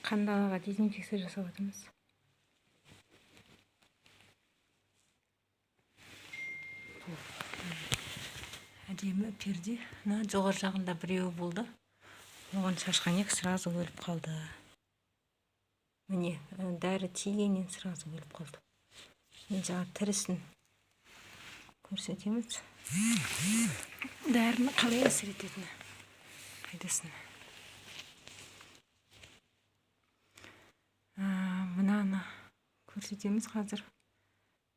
Қандалаға дезинфекция жасап жатырмыз. Бұл әдемі перде. Мына жоғары жағында біреуі болды. Оған шашқан ек, сразу өліп қалды. Міне, дәрі тигеннен сразу өліп қалды. Мен жаңа тірісін көрсетеміз. Дәріні қалай әсер ететіні. Қайдасың? Мынаны көрсетеміз қазір.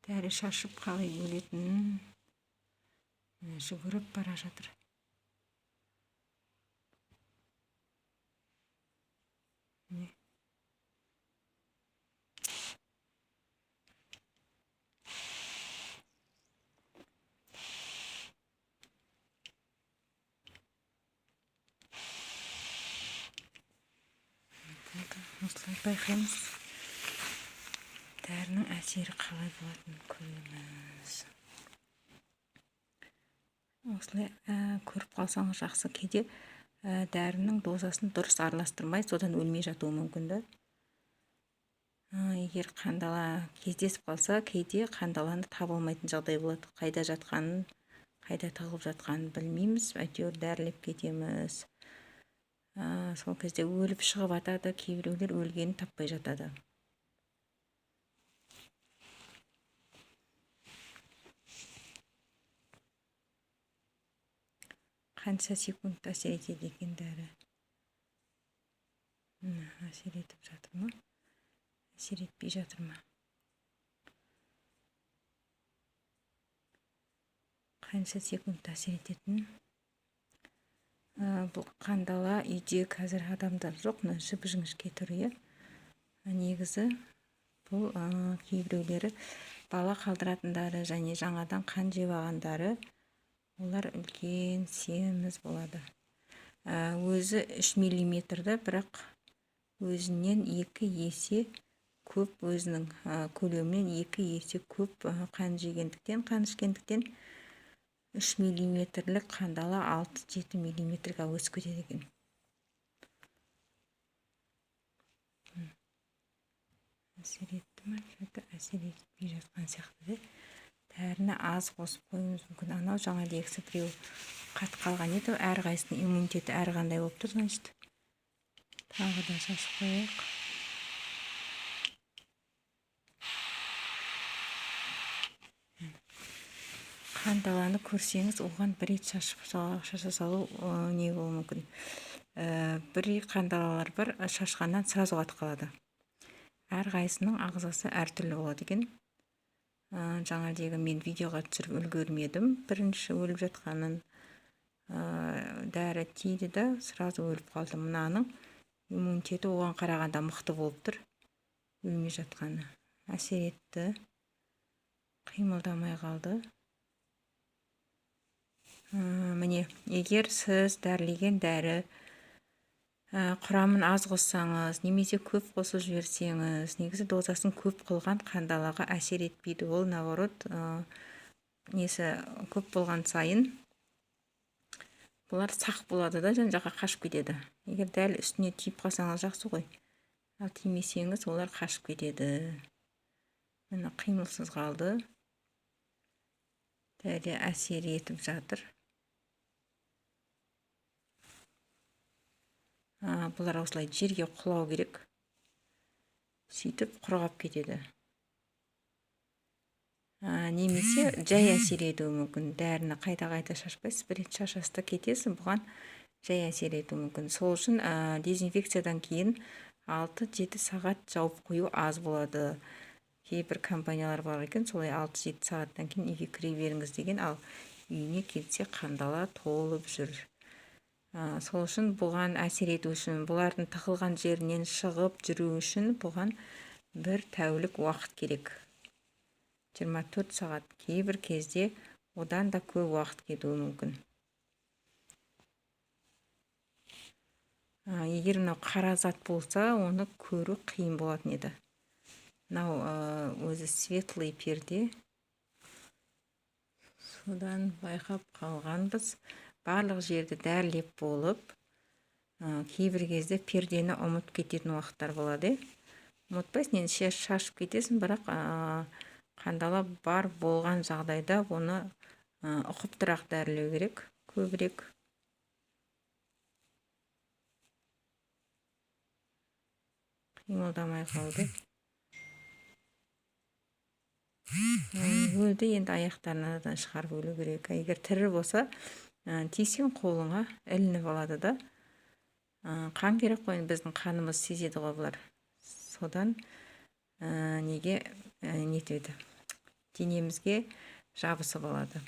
Дәрі шашып қалай өлетінін. Міне, жүгіріп бара жатыр. Міне. Осылай байқаймыз. Дәрінің әсері қалай болатынын көреміз. Осылай көріп қалсаңыз жақсы. Кейде дәрінің дозасын дұрыс араластырмай, содан өлмей жатуы мүмкін да. Егер қандала кездесіп қалса, кейде қандаланы таба алмайтын жағдай болады. Қайда жатқанын, қайда тығылып жатқанын білмейміз. Әйтеуір дәрілеп кетеміз. Сол кезде өліп шығып атады, кейбіреулер өлгенін таппай жатады. Қанша секунд әсер етеді екен дәрі? Әсер етіп жатыр ма? Әсер етпей жатыр ма? Қанша секунд әсер ететінін? Бұл қандала үйде қазір адамдар жоқ, мына жіп-жіңішке тұр, иә. Негізі бұл кейбіреулері бала қалдыратындары және жаңадан қан жеп алғандары, олар үлкен семіз болады. Өзі 3 миллиметрді, бірақ өзінен 2 есе көп, өзінің көлемінен 2 есе көп қан жегендіктен, қан ішкендіктен 3 миллиметрлік қандала 6-7 миллиметрге өсіп кетеді екен. Әсер етті ме? Что-то әсер етпей жатқан сияқты де. Дәріні аз қосып қоюымыз мүмкін. Анау жаңа дегісі біреу қатып қалған еді. Әрқайсысының иммунитеті әрқандай болып тұр, значит. Тағы да шашып қояйық. Қандаланы көрсеңіз, оған бір рет шашып шаша салу не болуы мүмкін. Бір рет қандалалар бар, шашқаннан сразу қатып қалады. Әрқайсысының ағзасы әртүрлі болады екен. Жаңа дегі мен видеоға түсіріп үлгермедім. Бірінші өліп жатқанын, дәрі тиді да сразу өліп қалды. Мынаның иммунитеті оған қарағанда мықты болып тұр. Өлмей жатқаны әсер етті. Қимылдамай қалды. Міне, егер сіз дәрілеген дәрі құрамын аз қоссаңыз, немесе көп қосып жіберсеңіз, негізі дозасын көп қылған қандалаға әсер етпейді. Ол наоборот, несі көп болған сайын бұлар сақ болады да, жан жаққа қашып кетеді. Егер дәл үстіне тиіп қалсаңыз жақсы ғой. Ал тимесеңіз, олар қашып кетеді. Міне, қимылсыз қалды. Дәрі әсер етіп жатыр. Бұлар осылай жерге құлау керек. Сөйтіп құрғап кетеді. Немесе жай әсер етуі мүмкін. Дәріні қайта-қайта шашпайсыз, бір рет шашасыз да кетесіз, бұған жай әсер етуі мүмкін. Сол үшін дезинфекциядан кейін 6-7 сағат жауып қою аз болады. Кейбір компаниялар бар екен, солай 6-7 сағаттан кейін үйге кіре беріңіз деген, ал үйіне келсе қандала толып жүр. Сол үшін бұған әсер ету үшін, бұлардың тығылған жерінен шығып жүру үшін бұған бір тәулік уақыт керек. 24 сағат, кейбір кезде одан да көп уақыт кетуі мүмкін. Егер мынау қара зат болса, оны көру қиын болатын еді. Мынау өзі светлый перде. Содан байқап қалғанбыз. Барлық жерді дәрілеп болып, Кейбір кезде пердені ұмытып кететін уақыттар болады. Ұмытпайсың, енді шашып кетесің, бірақ қандала бар болған жағдайда оны ұқыптырақ дәрілеу керек, көбірек. Қимылдамай қалды. Өлді, енді аяқтарынан шығарып өлу керек. Егер тірі болса, тисең қолыңа ілініп алады да. Қан керек қой, біздің қанымыз сезеді ғой бұлар. Содан неге нетеді? Денемізге жабысып алады.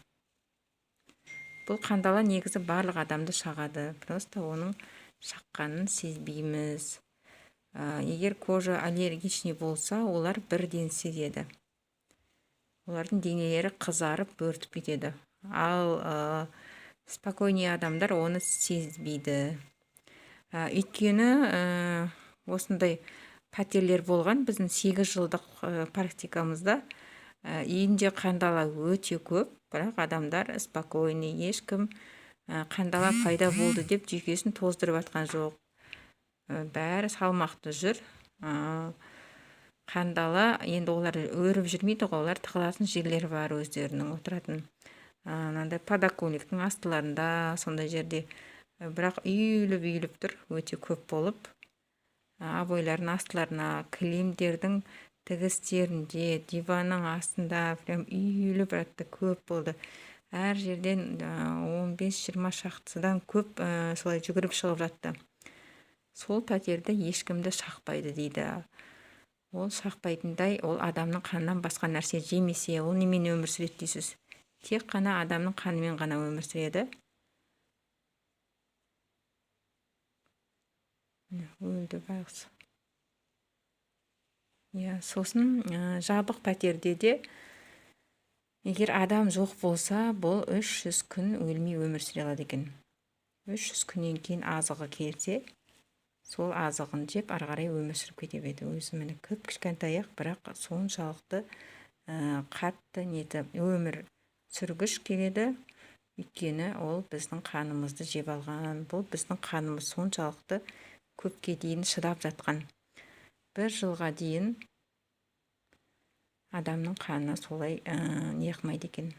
Бұл қандала негізі барлық адамды шағады. Просто оның шаққанын сезбейміз. Егер кожа аллергичный болса, олар бірден сезеді. Олардың денелері қызарып, бөртіп кетеді. Ал спокойный адамдар оны сезбейді. Өйткені осындай пәтерлер болған біздің 8 жылдық практикамызда. Үйінде қандала өте көп, бірақ адамдар спокойный, ешкім қандала пайда болды деп жүйкесін тоздырып жатқан жоқ. Бәрі салмақты жүр. Қандала енді олар өріп жүрмейді ғой, олар тығылатын жерлері бар өздерінің отыратын. Мынандай подоконниктің астыларында, сондай жерде. Бірақ үйіліп-үйіліп тұр, өте көп болып. Обойлардың астыларына, кілемдердің тігістерінде, диванның астында прям үйіліп жатты, көп болды. Әр жерден 15-20 шақтысыдан көп солай жүгіріп шығып жатты. Сол пәтерді ешкімді шақпайды дейді. Ол шақпайтындай, ол адамның қанынан басқа нәрсе жемесе, ол немен өмір сүреді дейсіз? Тек қана адамның қанымен ғана өмір сүреді. Өлді байғұс. Иә, сосын жабық пәтерде де егер адам жоқ болса, бұл 300 күн өлмей өмір сүре алады екен. 300 күннен кейін азығы келсе, сол азығын жеп ары қарай өмір сүріп кете береді. Өзі міне кіп кішкентай ақ, бірақ соншалықты қатты нетіп өмір сүргіш келеді. Өйткені ол біздің қанымызды жеп алған. Бұл біздің қанымыз соншалықты көпке дейін шыдап жатқан. Бір жылға дейін адамның қаны солай не қылмайды екен,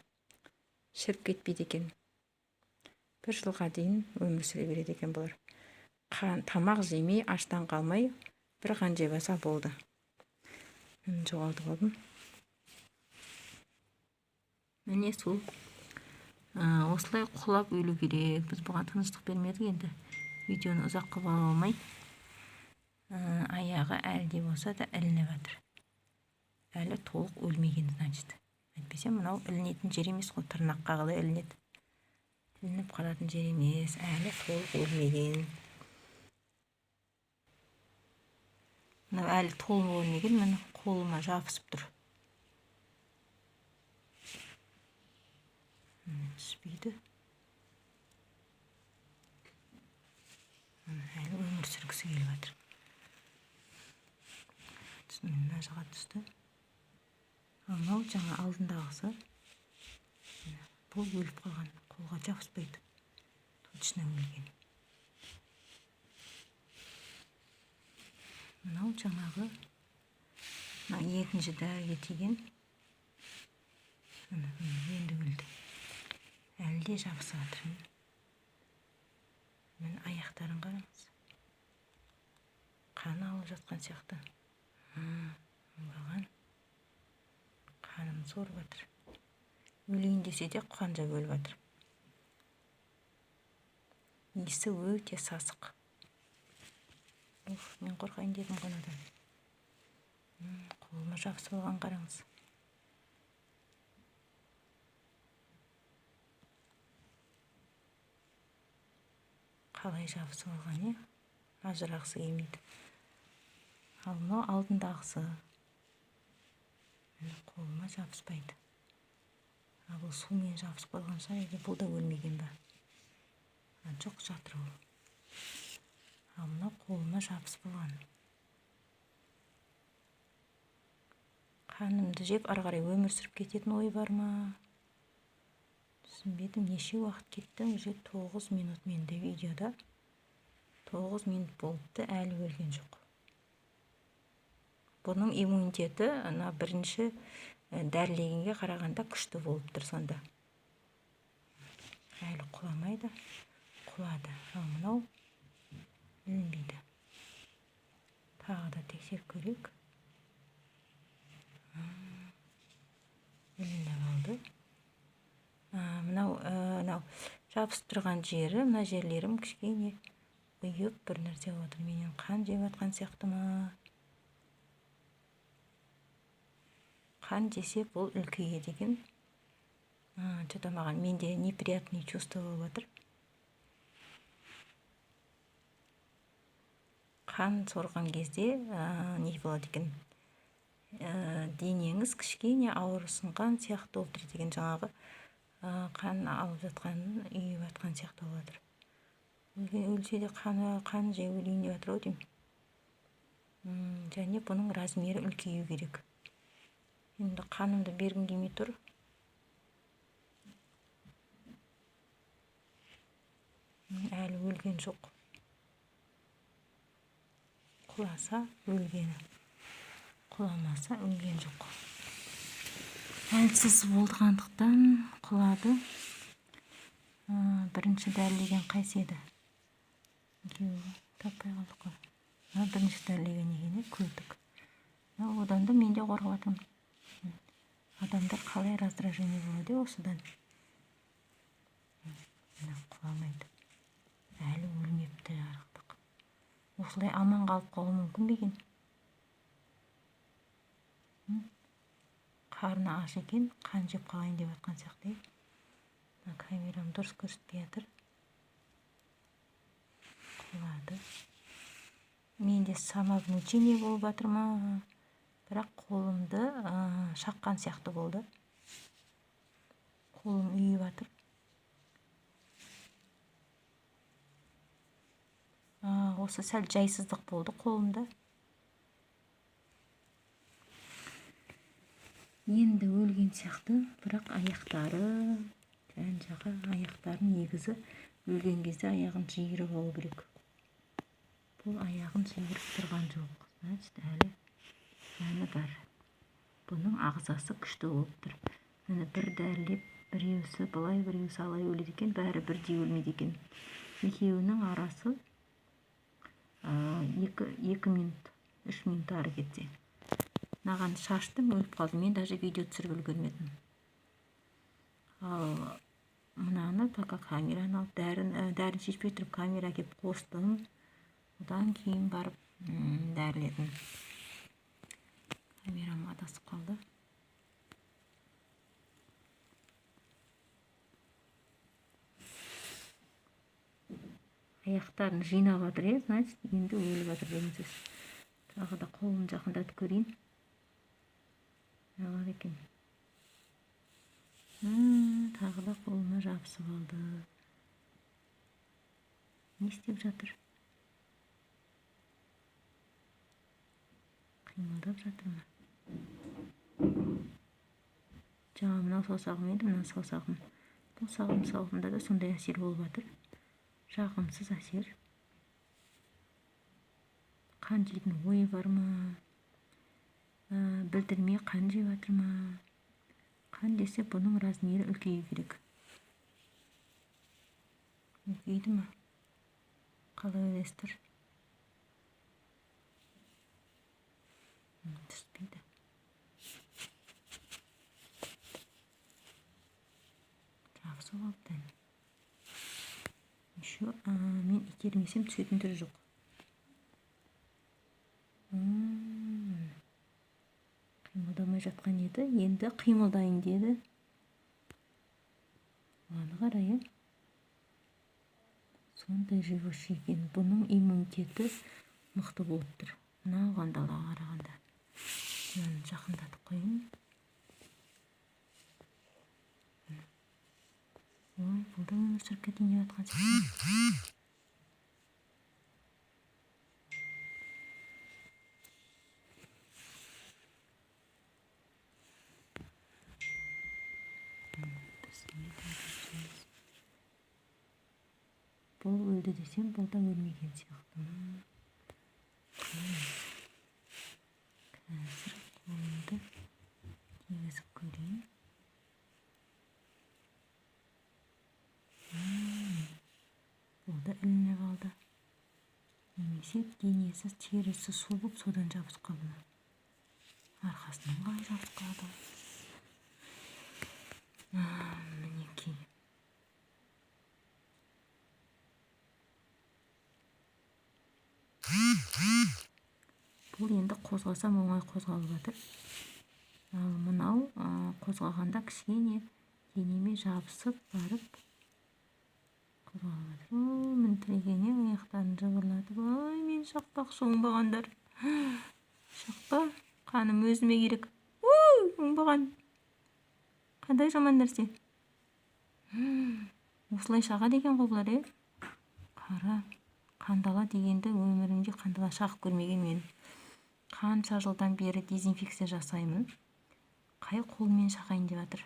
шіріп кетпейді екен. Бір жылға дейін өмір сүре береді екен бұлар. Қан, тамақ жемей, аштан қалмай, бір қан жеп алса болды. Жоғалтып алдым. Міне сол осылай құлап өлу керек. Біз бұған тыныштық бермедік енді. Видеоны ұзақ қылып ала алмай. Аяғы әлі де болса да ілініп жатыр. Әлі толық өлмеген, значит. Әйтпесе мынау ілінетін жер емес қой, тырнаққа қалай ілінеді. Ілініп қалатын жер емес, әлі толық өлмеген. Мынау әлі толық өлмеген, міне қолыма жабысып тұр. Түспейді. Әлі өмір сүргісі келіп жатыр. Мына жаққа түсті. Ал мынау жаңа алдындағысы, бұл өліп қалған, қолға жабыспайды. Точно өлген. Мынау жаңағы, мына екінші дәріге тиген. Енді өлді. Әлі де жабысып жатыр. Міне аяқтарын қараңыз. Қан алып жатқан сияқты. Оңбаған. Қаным сорып жатыр. Өлейін десе де қан жап өліп жатыр. Иісі өте сасық. Уф, мен қорқайын дедім ғой анадан. Қолыма жабысып алған қараңыз. Қалай жабысып алған, е? Ажырағысы келмейді. Ал мынау алдындағысы. Қолыма жабыспайды. Ал бұл сумен жабысып қойған шығар, әлде бұл да өлмеген бе? Жоқ, жатыр ол. Ал мынау қолыма жабысып алған. Қанымды жеп ары қарай өмір сүріп кететін ой бар ма? Түсінбедім, неше уақыт кетті? Уже 9 минут менде видеода. 9 минут болыпты, әлі өлген жоқ. Бұның иммунитеті ана бірінші дәрілегенге қарағанда күшті болып тұр сонда. Әлі құламайды, құлады. Ал мынау ілінбейді. Тағы да тексеріп көрейік. Ілініп алды. Мынау жабысып тұрған жері, мына жерлерім кішкене ұйып бір нәрсе болып отыр. Менен қан жеп жатқан сияқты ма? Қан жесе бұл үлкейеді екен. Что-то маған менде неприятный чувство болып жатыр. Қан сорған кезде не болады екен? Денеңіз кішкене ауырсынған сияқты болып тұр деген, жаңағы қан алып жатқанын үйіп жатқан сияқты болып жатыр. Өлсе де қан жеп өлейін деп жатыр ау деймін. Және бұның размері үлкею керек. Енді қанымды бергім келмей тұр. Әлі өлген жоқ. Құласа өлгені, құламаса өлген жоқ. Әлсіз болғандықтан құлады. Бірінші дәрілеген қайсы еді? Екеуі таппай қалдық қой. Бірінші дәрілеген екен, көрдік. Одан да мен де қорқып жатырмын. Адамдар қалай раздражение болады осыдан? Мына құламайды. Әлі өлмепті жарықтық. Осылай аман қалып қалуы мүмкін бе екен? Қарны аш екен, қан жеп қалайын деп жатқан сияқты. Мына камерам дұрыс көрсетпей жатыр. Құлады. Менде самовнушение болып жатыр ма? Бірақ қолымды шаққан сияқты болды. Қолым үйіп жатыр. Осы сәл жайсыздық болды қолымда. Енді өлген сияқты, бірақ аяқтары, жан-жағы аяқтарын негізі өлген кезде аяғын жиырып алу керек. Бұл аяғын жиырып тұрған жоқ. Значит, әлі жаны бар. Бұның ағзасы күшті болып тұр. Міне бір дәрілеп, біреусі былай, біреусі алай өледі екен, бәрі бірдей өлмейді екен. Екеуінің арасы 2 минут, 3 минут ары кетсе. Маған шаштым, өліп қалдым. Мен даже видео түсіріп үлгермедім. Ал мынаны пока камераны алып, дәрін шешпей тұрып камера әкеліп қостым. Одан кейін барып дәріледім. Камерам адасып қалды. Аяқтарын жинап жатыр, значит, енді өліп жатыр деген сөз. Тағы да қолын жақындатып көрейін. Не бар екен? Тағы да қолына жабысып алды. Не істеп жатыр? Қимылдап жатыр ма? Жаңа мынау саусағым еді, мына саусағым. Бұл саусағымда да сондай әсер болып жатыр. Жағымсыз әсер. Қан жейтін ой бар ма? Білдірмей қан жеп жатыр ма? Қан десе бұның размері үлкею керек. Үлкейді ма? Қалай ойлайсыздар? Түспейді. Жабысып алыпты. Еще мен итермесем түсетін түрі жоқ. Қимылдамай жатқан еді, енді қимылдайын деді. Мынаны қарай, сондай живущий екен. Бұның иммунитеті мықты болып тұр. Мынау қандалаға қарағанда. Мынаны жақындатып қояйын. Ой, бұл да өмір сүріп кетейін деп жатқан сияқты. Біз не дәрілейміз? Бұл өлді десем, бұл да өлмеген сияқты. Қазір қолымды тигізіп көрейін. Бұл да ілініп алды. Немесе денесі, терісі су болып содан жабысып қалды. Арқасынан қалай жабысып қалады? Мінекей. Бұл енді қозғасам оңай қозғалып жатыр. Ал мынау қозғағанда кішкене денеме жабысып барып қозғалып жатыр. О, міне тілегене аяқтарын жыбырлатып, ой, мен шақпақшы оңбағандар. Шақпа, қаным өзіме керек. Ой, оңбаған. Қандай жаман нәрсе. Осылай шағады екен ғой бұлар, е? Қара, қандала дегенді өмірімде қандала шағып көрмеген мен. Қанша жылдан бері дезинфекция жасаймын. Қай қолмен шағайын деп жатыр?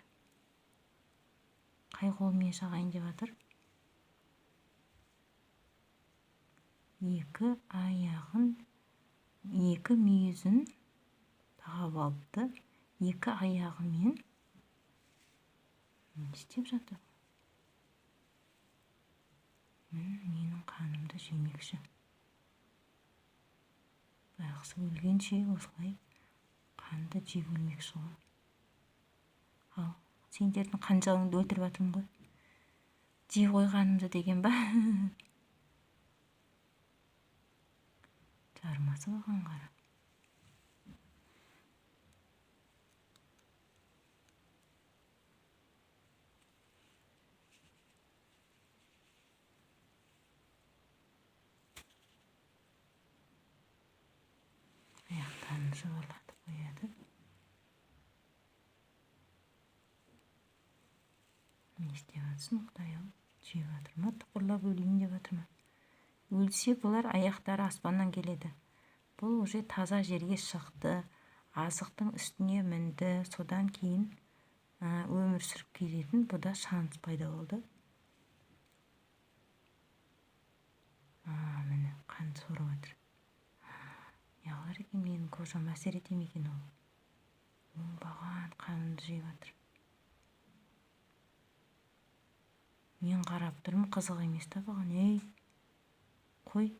Қай қолмен шағайын деп жатыр? Екі аяғын, екі мүйізін тағап алыпты. Екі аяғымен не істеп жатыр? Менің қанымды жемекші. Байғұс өлгенше осылай қанды жеп өлмекші ғой. Ал сендердің қанжалыңды өлтіріп жатырмын ғой. Жей қойғанымды деген ба? Жармасып алған қара. Аяқтарын жыбырлатып қояды. Не істеп жатсың, Құдай-ау? Жеп жатыр ма, тыпырлап өлейін деп жатыр ма? Өлсе бұлар аяқтары аспаннан келеді. Бұл уже таза жерге шықты, азықтың үстіне мінді, содан кейін өмір сүріп кететін бұда шанс пайда болды. Міне, қан сорып жатыр. Не қылар екен, менің кожама әсер ете ме екен ол? Оңбаған қанымды жеп жатыр. Мен қарап тұрмын, қызық емес та бұған. Ей, қой.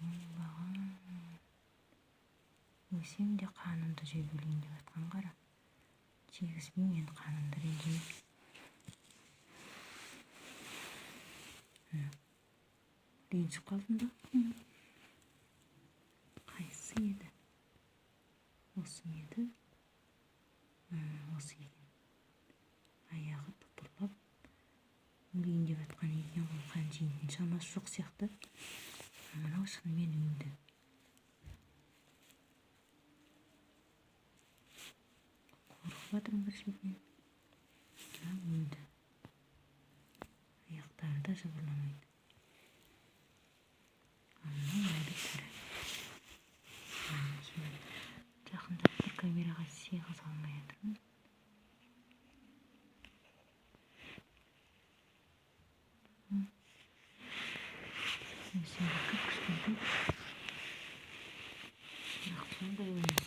Оңбаған. Өлсем де қанымды жеп өлейін деп жатқан қара. Жегізбеймін енді қанымды, ренжіме. Ренжіп қалдым ба? Қайсысы еді? Осы ма еді? Осы екен. Аяғы тыпырлап өлейін деп жатқан екен ғой, қан жейтін шамасы жоқ сияқты. Мынау шынымен өлді. Қорқып жатырмын бір шетінен. Өлді. Аяқтары да жыбырламайды. Мынау әлі тірі. Жақындап бір камераға сыйғыза алмай жатырмын. Өсімдік кішкентай. Бірақ сондай емес.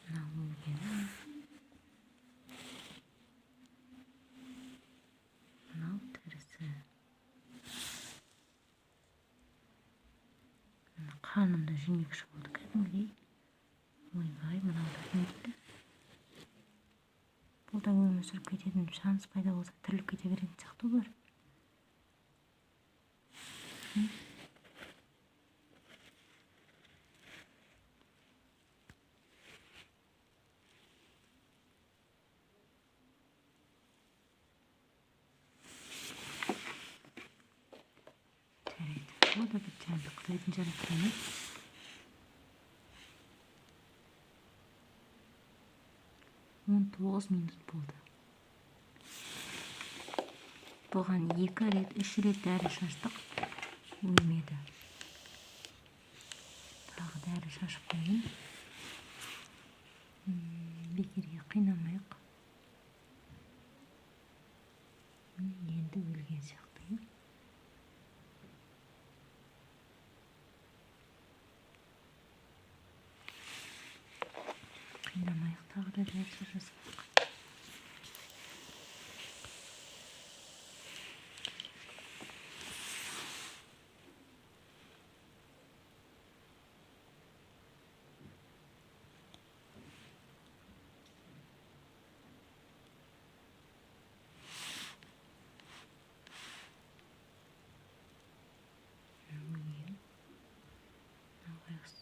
Мынау өлгені. Мынау тірісі. Қанымды жемекші болды кәдімгідей. Ойбай, мынау да не дейді? Бұл да өмір сүріп кететін шанс пайда болса, тіріліп кете беретін сияқты бұлар. Жарайды, бұл да бір жәндік, Құдайдың жаратқаны. 19 минут болды. Бұған 2 рет, 3 рет дәрі шаштық, өлмеді. Тағы дәрі шашып қояйын. Бекерге қинамайық. Енді өлген сияқты, иә. Қинамайық, тағы да дәрі шаша.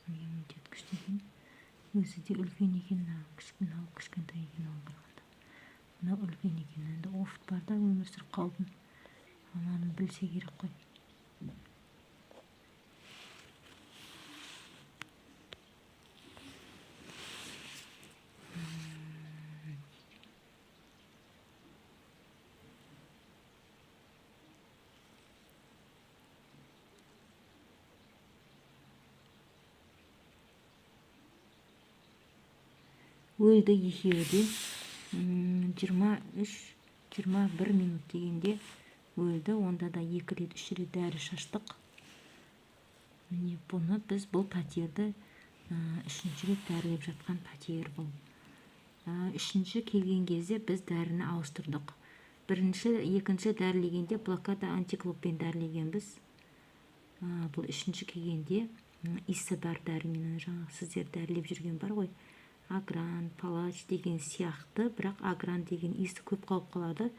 Иммунитет күшті екен, өзі де үлкен екен. Мынау кішкентай екен, оған қарағанда мынау үлкен екен. Енді опыт бар да, өмір сүріп қалдым, ананы білсе керек қой. Өлді екеуі де. 23-21 минут дегенде өлді. Онда да 2 рет, 3 рет дәрі шаштық. Міне, бұны біз, бұл пәтерді үшінші рет дәрілеп жатқан пәтер бұл. Үшінші келген кезде біз дәріні ауыстырдық. Бірінші, екінші дәрілегенде блокада антиклоппен дәрілегенбіз. Бұл үшінші келгенде иісі бар дәрімен, жаңағы сіздер дәрілеп жүрген бар ғой, агран, палач деген сияқты. Бірақ агран деген иісі көп қалып қалады,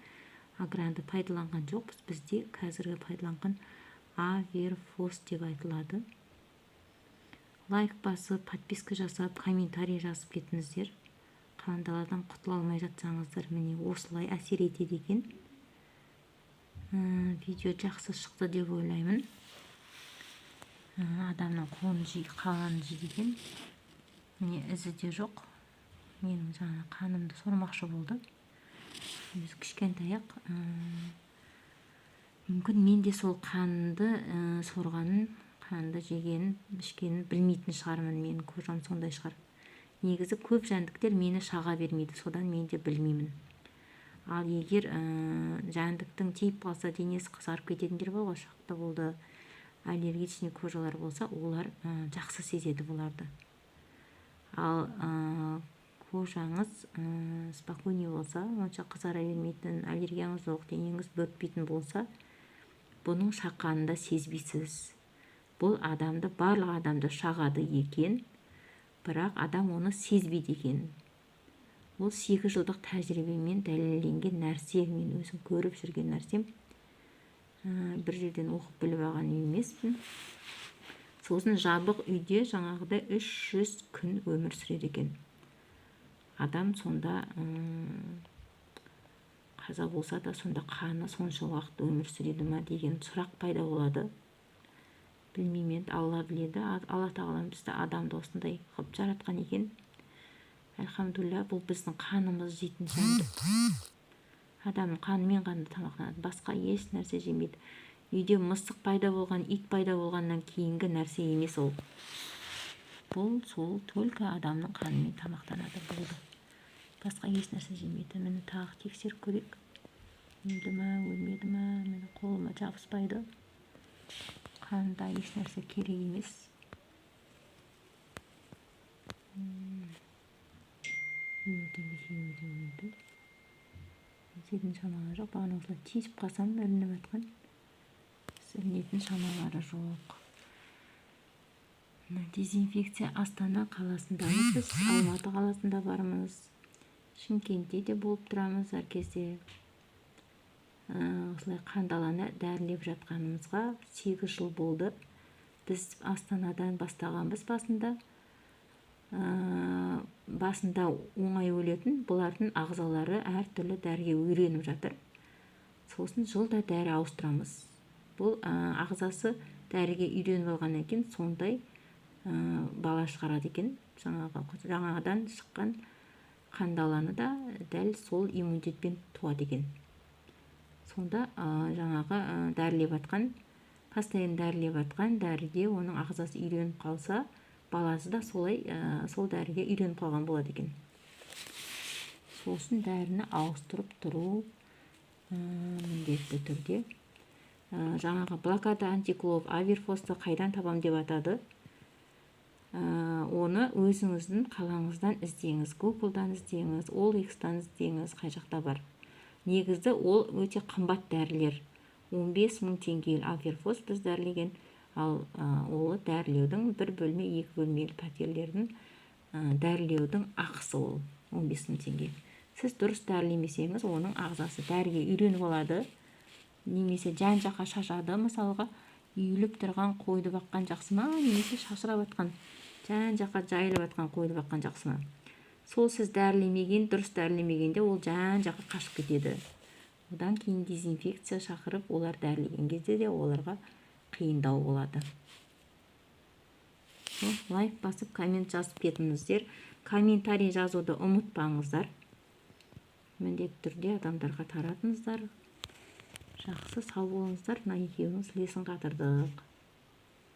агранды пайдаланған жоқпыз. Бізде қазіргі пайдаланған аверфос деп айтылады. Лайк басып, подписка жасап, комментарий жазып кетіңіздер. Қандаладан құтыла алмай жатсаңыздар, міне осылай әсер етеді екен. Видео жақсы шықты деп ойлаймын. Адамның қолын қанын жейді екен. Міне, ізі де жоқ. Менің жаңа қанымды сормақшы болды. Өзі кішкентай-ақ. Мүмкін мен де сол қанды сорғанын, қанды жегенін, ішкенін білмейтін шығармын. Менің кожам сондай шығар. Негізі көп жәндіктер мені шаға бермейді, содан мен де білмеймін. Ал егер жәндіктің тиіп қалса, денесі қызарып кететіндер бар ғой, шақты болды, аллергичный кожалар болса, олар жақсы сезеді бұларды. Ал кожаңыз спокойный болса, онша қызара бермейтін, аллергияңыз жоқ, денеңіз бөртпейтін болса, бұның шаққанын да сезбейсіз. Бұл адамды, барлық адамды шағады екен, бірақ адам оны сезбейді екен. Ол 8 жылдық тәжірибемен дәлелденген нәрсе, мен өзім көріп жүрген нәрсем. Бір жерден оқып біліп алған емеспін. Сосын жабық үйде жаңағыдай 300 күн өмір сүреді екен. Адам сонда қаза болса да, сонда қаны сонша уақыт өмір сүреді ма деген сұрақ пайда болады. Білмеймін енді, Алла біледі. Алла тағала бізді, адамды осындай қылып жаратқан екен. Альхамдулилля, бұл біздің қанымыз жейтін жәндік. Адамның қанымен ғана тамақтанады, басқа еш нәрсе жемейді. Үйде мысық пайда болған, ит пайда болғаннан кейінгі нәрсе емес ол. Бұл сол только адамның қанымен тамақтанады, болды. Басқа еш нәрсе жемейді. Міне, тағы тексеріп көрейік. Өлді ме, өлмеді ме? Міне, қолыма жабыспайды. Қанда еш нәрсе керек емес. Өлді, екеуі де өлді. Ілінетін шамалары жоқ. Бағана осылай тиісіп қалсам, ілініп жатқан. Ілінетін шамалары жоқ. Мына дезинфекция Астана қаласындамыз біз, Алматы қаласында бармыз, Шымкентте де болып тұрамыз әр кезде. Осылай қандаланы дәрілеп жатқанымызға 8 жыл болды. Біз Астанадан бастағанбыз басында. Басында оңай өлетін, бұлардың ағзалары әртүрлі дәріге үйреніп жатыр. Сосын жылда дәрі ауыстырамыз. Бұл ағзасы дәріге үйреніп алғаннан кейін сондай бала шығарады екен. Жаңағыдан шыққан қандаланы да дәл сол иммунитетпен туады екен. Сонда жаңағы дәрілеп жатқан, постоянно дәрілеп жатқан дәріге оның ағзасы үйреніп қалса, баласы да солай сол дәріге үйреніп қалған болады екен. Сосын дәріні ауыстырып тұру Міндетті түрде жаңағы блокада, антиклоп, аверфосты қайдан табам деп атады. Оны өзіңіздің қалаңыздан іздеңіз, Гуглдан іздеңіз, OLX-тан іздеңіз, қай жақта бар. Негізі ол өте қымбат дәрілер, 15 мың теңге аверфос біз дәрілеген. Ал ол дәрілеудің, бір бөлме, екі бөлмелі пәтерлердің дәрілеудің ақысы ол 15 мың теңге. Сіз дұрыс дәрілемесеңіз, оның ағзасы дәріге үйреніп алады немесе жан жаққа шашады. Мысалға, үйіліп тұрған қойды баққан жақсы ма немесе шашырап жатқан, жан жаққа жайылып жатқан қойды баққан жақсы ма? Сол сіз дәрілемеген, дұрыс дәрілемегенде, ол жан жаққа қашып кетеді. Одан кейін дезинфекция шақырып, олар дәрілеген кезде де оларға қиындау болады. Лайк басып, коммент жазып кетіңіздер, комментарий жазуды ұмытпаңыздар. Міндетті түрде адамдарға таратыңыздар. Жақсы, сау болыңыздар. Мына екеуінің сілесін қатырдық.